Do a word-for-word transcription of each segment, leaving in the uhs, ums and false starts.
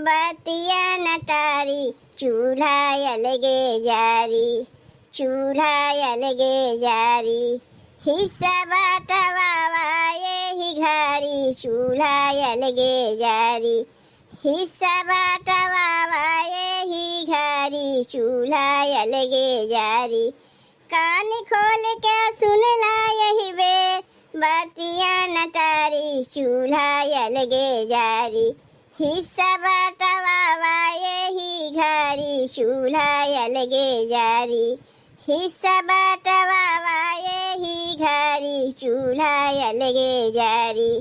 बतिया न टारी, चूल्हा अलगे जारी, चूल्हा अलगे जारी। हिस्सा बांटवावा एही घरी, चूल्हा अलगे जारी। हिस्सा बांटवावा एही घरी, चूल्हा अलगे जारी। कान खोल के सुन ला यही बेर, बतिया न टारी, चूल्हा अलगे जारी। हिस्सा बांटवावा एही घरी, चूल्हा अलगे जारी। हिस्सा बांटवावा एही घरी, चूल्हा अलगे जारी।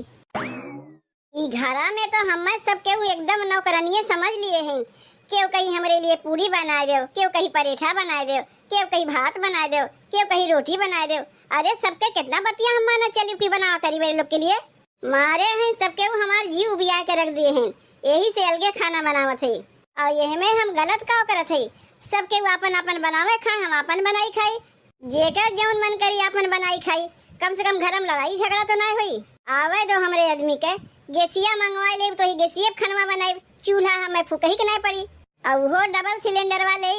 ई घरा में तो हम्मे सब केहू एकदम नौकरनिये समझ लिए हैं। केहू कही हमरे लिए पूरी बनाए देव, केहू कही परेठा बनाए देव, केहू कही भात बनाए देव, केहू कही रोटी बनाए देव। अरे सबके कितना बतिया हम माना चली कि बनावा करी बड़े लोग के लिए। मारे हैं सब केहू हमार जीव उबिया के रख दिए हैं, यही से अलगे खाना बनावत है। और यह में हम गलत का करत है? सब केहू आपन आपन बनावे खाए, हम आपन बनाई खाई। जेकर जौन मन करी आपन बनाई खाई, कम से कम घर में लड़ाई झगड़ा तो ना होई। आवे दो हमरे आदमी के, गैसिया मंगवा लेब तो ही गैसिये पे खनवा बनाई, चूल्हा हमें फुकही के ना पड़ी। और वो डबल सिलेंडर वाले,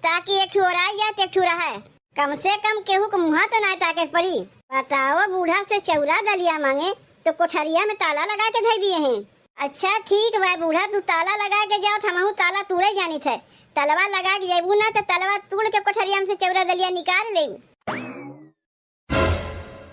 ताकि एक ठू ओराई जाए तो एक ठू रहे। कम से कम केहू के मुँहा तो ना ताके के पड़ी। बताओ, बूढ़ा से चौरा दलिया मांगे तो कोठरिया में ताला लगा के धई दिए हैं। अच्छा ठीक बा बूढ़ा, तू ताला लगा के जाओ, हमहू ताला तूड़े जानित है। तलवा लगा के जेबू ना तो तलवा तूड़ के कोठरिया में से चौरा दलिया निकाल लेब।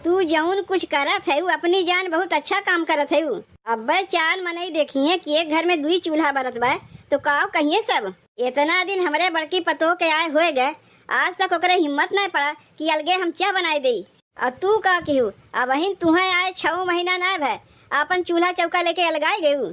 तू जौन कुछ करत है, अपनी जान बहुत अच्छा काम करत है। अब्बे चार मनई देखिए कि एक घर में दुई चूल्हा बरत बा, तो का कहिए सब? इतना दिन हमरे बड़की पतोह के आए होए गए, आज तक ओकरे हिम्मत नहीं पड़ा कि अलगे हम चाह बनाए देई। और तू का किहू, अबहिन तुहे आए छऊ महीना ना भय, आपन चूल्हा चौका लेके अलगाए गयू।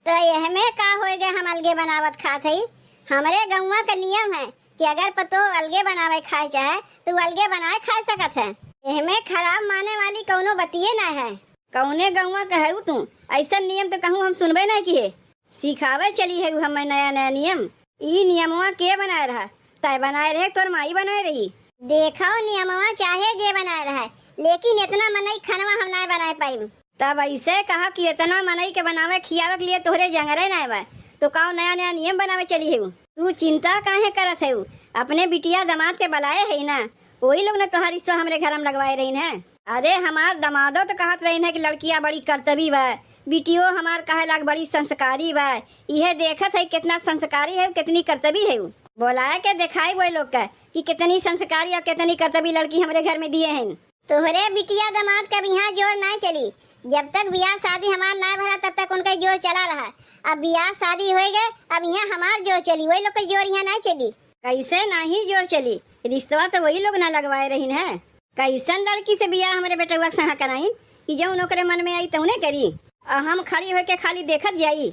तो एहमे का होए गए, हम अलगे बनावत खात हई। हमरे गौवा के नियम है कि अगर पतोह अलगे बनावे खाए चाहे तो उ अलगे बनाए खाए सकत है। एहमे खराब माने वाली कौनो बतिये ना है। कौने गौवा के हऊ तू? ऐसन नियम तो कहूँ हम सुनबे नहीं किहे। सिखावे चली है हमें नया नया नियम। ई नियमवा के बनाए रहा? तय बनाए रहे, तोर माई बनाए रही? देखो नियमवा चाहे जे बनाए रहे, लेकिन इतना मनई खनवा हम ना बनाए पाइब। तब ऐसे कहा कि इतना मनई के बनावे खियावे के लिए तोहरे जंगरे ना बा, तो काव नया नया नियम बनावे चली है? तू चिंता काहे करत है? अपने बिटिया दामाद के बलाए है ना, वही लोग ने तोहार रिश्ता हमरे घर में लगवाए रही है। अरे हमार दमादो तो कहत रही है कि लड़किया बड़ी करतबी बा, बिटियो हमार कहे लाग बड़ी संस्कारी बा। इहे देखत है कितना संस्कारी है, कितनी करतबी है। बोलाए के दिखाई वही लोग का कि कितनी संस्कारी और कितनी करतबी लड़की हमरे घर में दिए हैं। तोहरे बिटिया दामाद का अब यहाँ जोर ना चली। जब तक बियाह शादी हमार ना भरा तब तक उनका जोर चला रहा। अब बियाह शादी होए गए, अब यहाँ हमार जोर चली, वही लोग का जोर यहाँ ना चली। कैसे नाही जोर चली? रिश्तवा तो वही लोग ना लगवाए रही है। कैसन लड़की से बियाह हमरे बेटवा के सहा कराइन कि जौन ओकरे मन में आई तौने करी, और हम खड़ी होके खाली देखत जाई?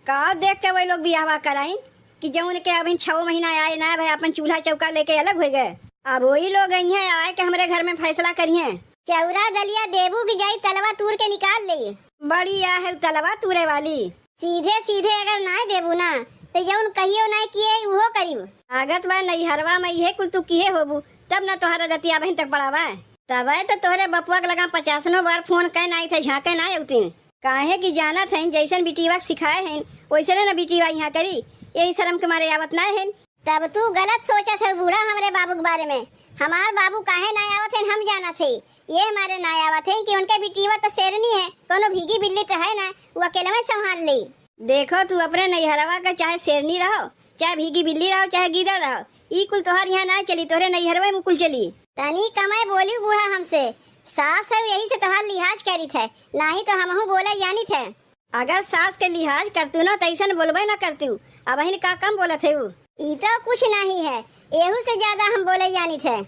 का देख के वही लोग बियाहवा कराइन कि जौन के अभी छव महीना आए ना भाई अपन चूल्हा चौका लेके अलग हो गए। अब वही लोग अइहें आए के हमरे घर में फैसला करिहें। चौरा दलिया देबू की जाई तलवा तूर के निकाल ले। बड़ी आ है तलवा तूरे वाली। सीधे सीधे अगर ना देबू ना तो जौन कहियो ना किए उहो करिब। लागत बा नैहरवा में इहे कुल तू किहे होबू, तब ना तोहरा दतिया बहिन तक पड़ावा। तबे तो तोहरे बपुआ के लगा पचासनो बार फोन कह ना थे, झांके ना अउतीन। काहे कि जानत हैं जैसन बिटिया के सिखाए हैं वैसने ना बिटिया यहाँ करी। यही शर्म के मारे आवत ना हैं। तब तू गलत सोचत है बूढ़ा हमरे बाबू के बारे में। हमार बाबू काहे ना आवत हैं हम जानत है। ये हमारे ना आवत हैं कि उनके बिटिया तो शेरनी है, कोनो भीगी बिल्ली तो है ना, वो अकेले में संभाल ले। देखो तू अपने नैहरवा का चाहे शेरनी रहो, चाहे भीगी बिल्ली रहो, चाहे गीदड़ रहो, ई कुल तोहार यहाँ ना चली, तोहरे नैहरवे में कुल चली। तनी कमे बोली बूढ़ा हमसे, सास है यही से तोहार लिहाज करित है, नाही तो हमहू बोले जानित है। अगर सास के लिहाज करतू ना तो ऐसन बोलबे ना करतू। अबहिन का कम बोलत है उ? ई तो कुछ नहीं है, एहू से ज्यादा हम बोले जानित है।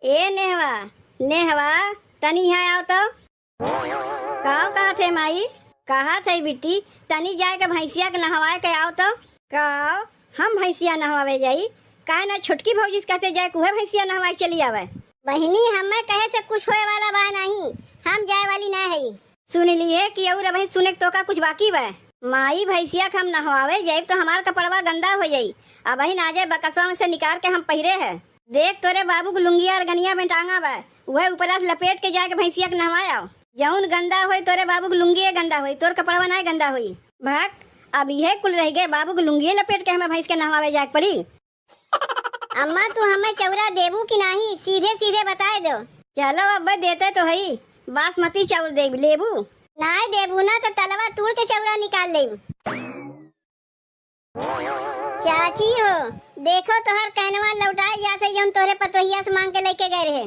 ए नेहवा, नेहवा, तनी यहाँ आओ तो। काव कहत है माई? कहत है बिट्टी, तनी जाए के भैंसिया के नहवाए के आओ तो। काव, हम भैंसिया नहवावे जाई? काहे ना छोटकी भौजी से कहते जाए के उहे भैंसिया नहवाए के चली आवे। बहिनी, हमें कहे से कुछ होए वाला बा नहीं, हम जाए वाली ना है। सुन लिए कि और अबही सुने के तोका कुछ बाकी बा? माई, भैंसिया के हम नहवावे जाइब तो हमार कपड़वा गंदा हो जाई। अबही ना जाए बकसवा में से निकाल के हम पहिरे है। देख तोरे बाबू के लुंगिया और गनिया में टांगा बा, उहे ऊपरा से लपेट के जाके भैंसिया के नहवाए आओ। जौन गंदा होई तोरे बाबू के लुंगिये गंदा होई, तोर कपड़वा ना गंदा होई। भाग, अब इहे कुल रहि गए, बाबू के लुंगिये लपेट के हमें भैंस के नहवावे जाए के पड़ी। अम्मा, तू हमें चौरा देबू कि नाहीं, सीधे सीधे बताए दो। चलो, अब देते तो हई, बासमती चाउर देब, लेबू? नाहीं देबू ना तो तलवा तूड़ के चौरा निकाल लेब। चाची हो, देखो तोहर कैनवा लौटाए जात है, जौन तोहरे पतोहिया से मांग के लेके गए रहे।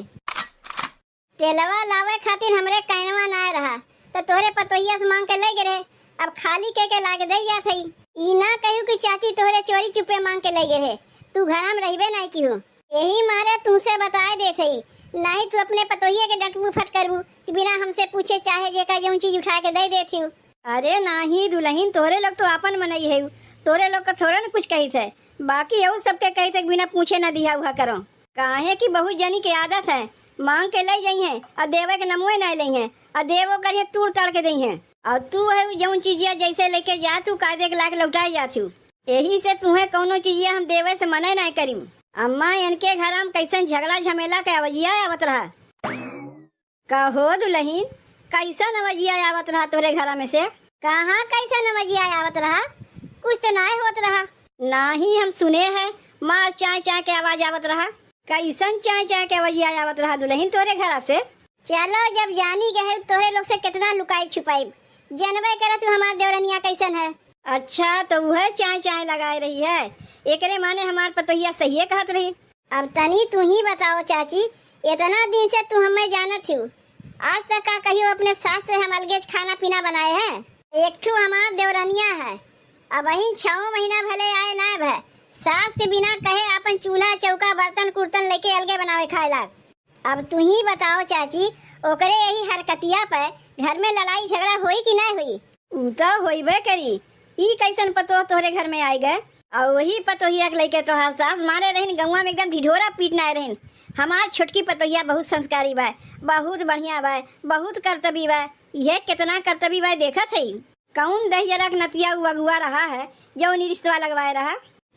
तेलवा लावे खातिर हमरे कैनवा नाय रहा, तो तोहरे पतोहिया से मांग के ले गए रहे। अब खाली के के लाके दे जात है। ई ना कहू कि चाची तोहरे चोरी चुपे मांग के ले गए रहे, तू घरा में रहबे नाय किहू। यही मारे तुमसे बताए देत है, नाहीं तू अपने पतोहिया के डटबू फटकरबू कि बिना हमसे पूछे चाहे जेका जौन चीज उठा के दे देत हो। अरे नाहीं दुलहिन, तोहरे लोग तो आपन मनई है, तोहरे लोग का थोड़े न कुछ कहित है, बाकी और सबके कहित है कि बिना पूछे न दिहा उहा करो। काहे कि बहुत जनी के आदत है, मांग के ले जइहें और देवे के नमुए नाय लेइहें, और देवो करिए तूड़ ताड़ के देइहें। और तू है उ जौन चीजिया जैसे लेके जा तू कायदे के लाके लौटाए जात हूँ, यही से तुहे कौनो चीजिया हम देवे से मने नाय करी। अम्मा, इनके घर में कैसन झगड़ा झमेला के आवाजिया आवत रहा। का हो दुलहिन, कैसन आवाजिया आवत रहा तोहरे घरा में से? कहाँ कैसन आवाजिया आवत रहा? कुछ तो नाय होत रहा। नाहीं, हम सुने है मार चाय चाय के आवाज आवत रहा। कैसन चाय चाय के आवाजिया आवत रहा दुलहिन तोहरे घरा से? चलो, जब जानी गए तोहरे लोग से कितना लुकाई छुपाई। जनबे करत हमार देवरनिया कैसन है। अच्छा, तो वह चाय चाय लगाए रही है, एकरे माने हमार पतोहिया सहिए कहत रही। अब तनी तू ही बताओ चाची, इतना दिन से तू हमें जानत हू, आज तक का कहियो अपने सास से हम अलगेज खाना पीना बनाए हैं? एक ठू हमार देवरनिया है, अब वही छव महीना भले आए ना भय, सास के बिना कहे आपन चूल्हा चौका बर्तन कुर्तन लेके अलगे बनावे खाए लाग। अब तू ही बताओ चाची, ओकरे यही हरकतिया पे घर में लड़ाई झगड़ा होई कि ना होई? ऊ तो होइबे करी, ई कैसन पतोह तोहरे घर में आइ गए? और वही पतोहिया के लेके तोहार सास मारे रहिन, गौवा में एकदम ढिढोरा पीटनाए रहिन। हमार छोटकी पतोहिया बहुत संस्कारी बा, बहुत बढ़िया बा, बहुत करतबी बा। यह कितना करतबी बा देखत है। कौन दहिजरा के नतिया ऊ अगुआ रहा है, जौन ई रिश्तवा लगवाए रहा?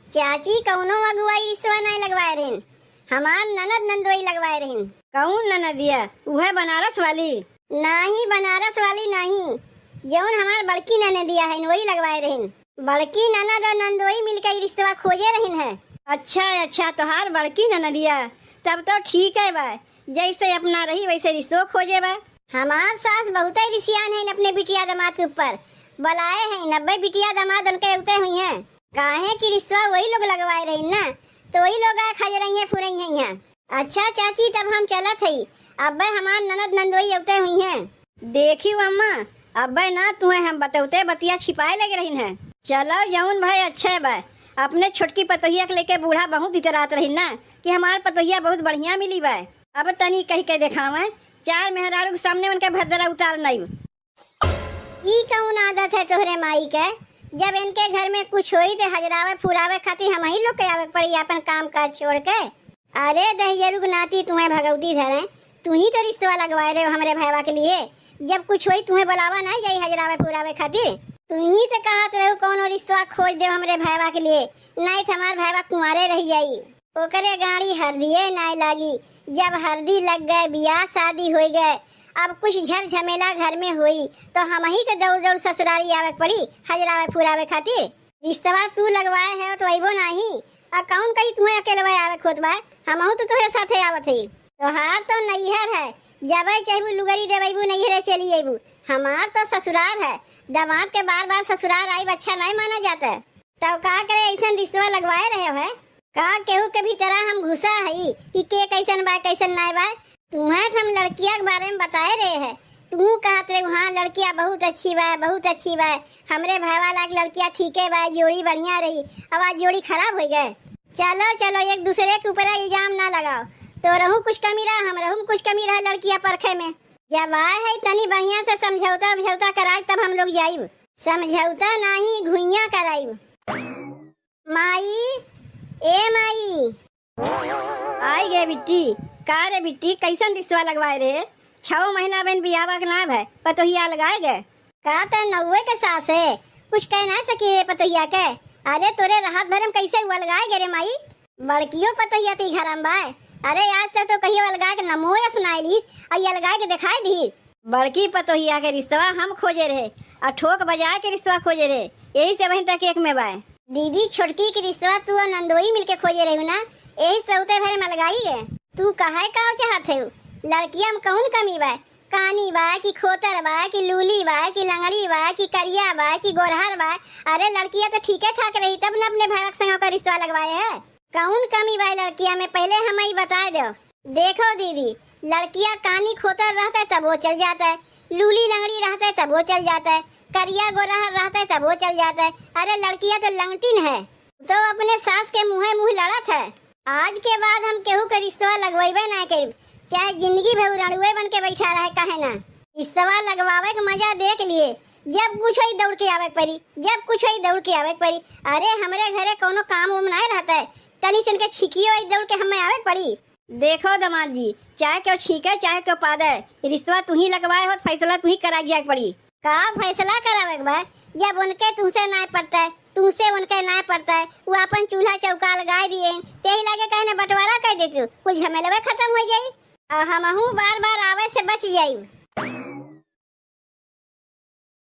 चाची, कौनो अगुआ ई रिश्तवा नाय लगवाए रहिन, हमार ननद नंदोई लगवाए रहिन। कौन ननदिया? उहे बनारस वाली? नाही, बनारस वाली नाही, जौन हमार बड़की ननदिया है, वही लगवाए रहिन। बड़की ननद और नंदोई मिलके ई रिश्तवा खोजे रहिन है। अच्छा, अच्छा, तोहार बड़की ननदिया, तब तो ठीक है बा, जैसे अपना रही वैसे रिश्तो खोजे बा। हमार सास बहुते रिसियान है अपने बिटिया दामाद के ऊपर, बलाए हैं नब्बे बिटिया दामाद उनके उते हुई हैं। काहे कि रिश्तवा वही लोग लगवाए रही ना, तो वही लोग आए खजरइहें फुरइहें यहाँ। अच्छा चाची, तब हम चलत हई, अब्बे हमार ननद नंदोई अउते हुई हैं। देखियो अम्मा, अब्बे ना तुहे हम बतौते बतिया छिपाए लगे रहिन है। चलो जौन भाई अच्छे बा, अपने छोटकी पतोहिया के लेके बूढ़ा बहुत इतरात रहिन ना कि हमार पतोहिया बहुत बढ़िया मिली बा। अब तनी कह के देखावे, चार मेहरारू के सामने उनके भद्रा उतार नाई। ई कौन आदत है तोहरे माई के? जब इनके घर में कुछ होई, ते हजरावे फुरावे खातिर हमही लोग के आवे के पड़ी, आपन काम काज छोड़ के। अरे दहिजरू के नाती, तुहे भगौती धरे, तू ही तो रिश्तवा लगवाए रहे हो हमरे भयवा के लिए। जब कुछ होई, तुहे बुलावा ना जाई हजरावे फुरावे खातिर। तू ही तो कहत रहो, कौनो रिश्तवा खोज दे हमरे भयवा के लिए, नहीं तो हमार भयवा कुंवारे रह जाई। ओकरे गाड़ी हरदिये नाय लागी। जब हरदी लग गए, बियाह शादी होई गए, अब कुछ झर झमेला घर में होई, तो हमही के दौड़ दौड़ ससुरारी आवे के पड़ी हजरावे फुरावे खातिर। रिश्तवा तू लगवाए है तो अइबो नाही। आ कौन कही तुम्हें अकेलवा आवे के होत बा? हमहू तो तोहरे साथे आवत हई। तोहार तो नैहर है, जबे चाहबू लुगरी देवैबू नैहरे चली अइबू। हमार तो ससुरार है, दामाद के बार बार ससुरार आइब अच्छा नहीं माना जाता। तब का करे, ऐसन रिश्तवा लगवाए रहे है? का केहू के भीतरा हम घुसा हई कि के कैसन बा, कैसन नाय बा? तुहें त हम लड़किया के बारे में बताए रहे है, तू कहत रहे, "हाँ, लड़किया बहुत अच्छी बा, बहुत अच्छी बा, हमरे भाई वाला के लड़किया ठीके बा, जोड़ी बढ़िया रही।" अब आज जोड़ी खराब हो गए। चलो, चलो, एक दूसरे के ऊपर इल्जाम ना लगाओ। तो रहू कुछ कमी रहा, हम रहू कुछ कमी रहा लड़किया परखे में। जब आए है, तनी बढ़िया से समझौता, समझौता कराए, तब हम लोग जाइब। समझौता नाही, घुइयां कराइब। माई, ए माई। आई गे बिट्टी। का रे बिट्टी, कैसन रिश्तवा लगवाए रहे? छव महीना बन बियाहवा के ना भय, पतोहिया अलगाए गए। का ते नौवे के सास है, कुछ कह ना सकी रे पतोहिया के? अरे तोरे राहत भरम कैसे हुआ अलगाए गए रे माई? बड़कियो पतोहिया ती घरम बा। अरे आज तक तो कहियो अलगाए के नमो या सुनाए लीस, आ ये अलगाए के दिखाए दी। बड़की पतोहिया के रिश्तवा हम खोजे रहे, आ ठोक बजा के रिश्तवा खोजे रहे। यही से अबहिन तक एक में बाय। दीदी, छोटकी के रिश्तवा तू और नंदोई मिलके खोजे रहू ना, यही से उते भरे मलगाई है। तू कहे का चाहत है? लड़किया में कौन कमी बाय? कानी बा कि खोतर बा कि लूली बा कि लंगड़ी बा कि करिया बा कि गोरहर बा? अरे, लड़किया तो ठीके ठाक रही, तब न अपने भाई के संग ओकर रिश्तवा लगवाए है। कौन कमी बा लड़किया में, पहले हम ई बताए दो। देखो दीदी, लड़किया कानी खोतर रहते तब वो चल जाता है, लूली लंगड़ी रहते तब वो चल जाता है, करिया गोरहर रहते तब वो चल जाता है। अरे, लड़किया तो लंगटिन है, तो अपने सास के मुँहे मुँह लड़त है। आज के बाद हम केहू के रिश्तवा लगवैबे ना करीब, चाहे जिंदगी भर उ रंडुए बन के बैठा रहे, काहे ना? रिश्तवा लगवावे के मजा देख लिए, जब कुछ होई दौड़ के आवे के पड़ी, जब कुछ होई दौड़ के आवे के पड़ी। अरे, हमरे घरे कोनो काम उम नाय रहता है, तनी सुन के छिकियो आई दौड़ के हमें आवे के पड़ी। देखो दमाद जी, चाहे केहू छींके, चाहे केहू पादे, रिश्तवा तू ही लगवाए हो, फैसला तू ही करा गया के पड़ी। का फैसला करावे के बा, जब उनके तुमसे नाय पड़ता है, तुमसे उनके नाय पड़ता है, वो अपन चूल्हा चौका लगाए दिए, तेही लागे कहने बंटवारा कर देते, कुल झमेलवे खत्म हो जाई। आ हमहू बार बार आवे से बच जाई।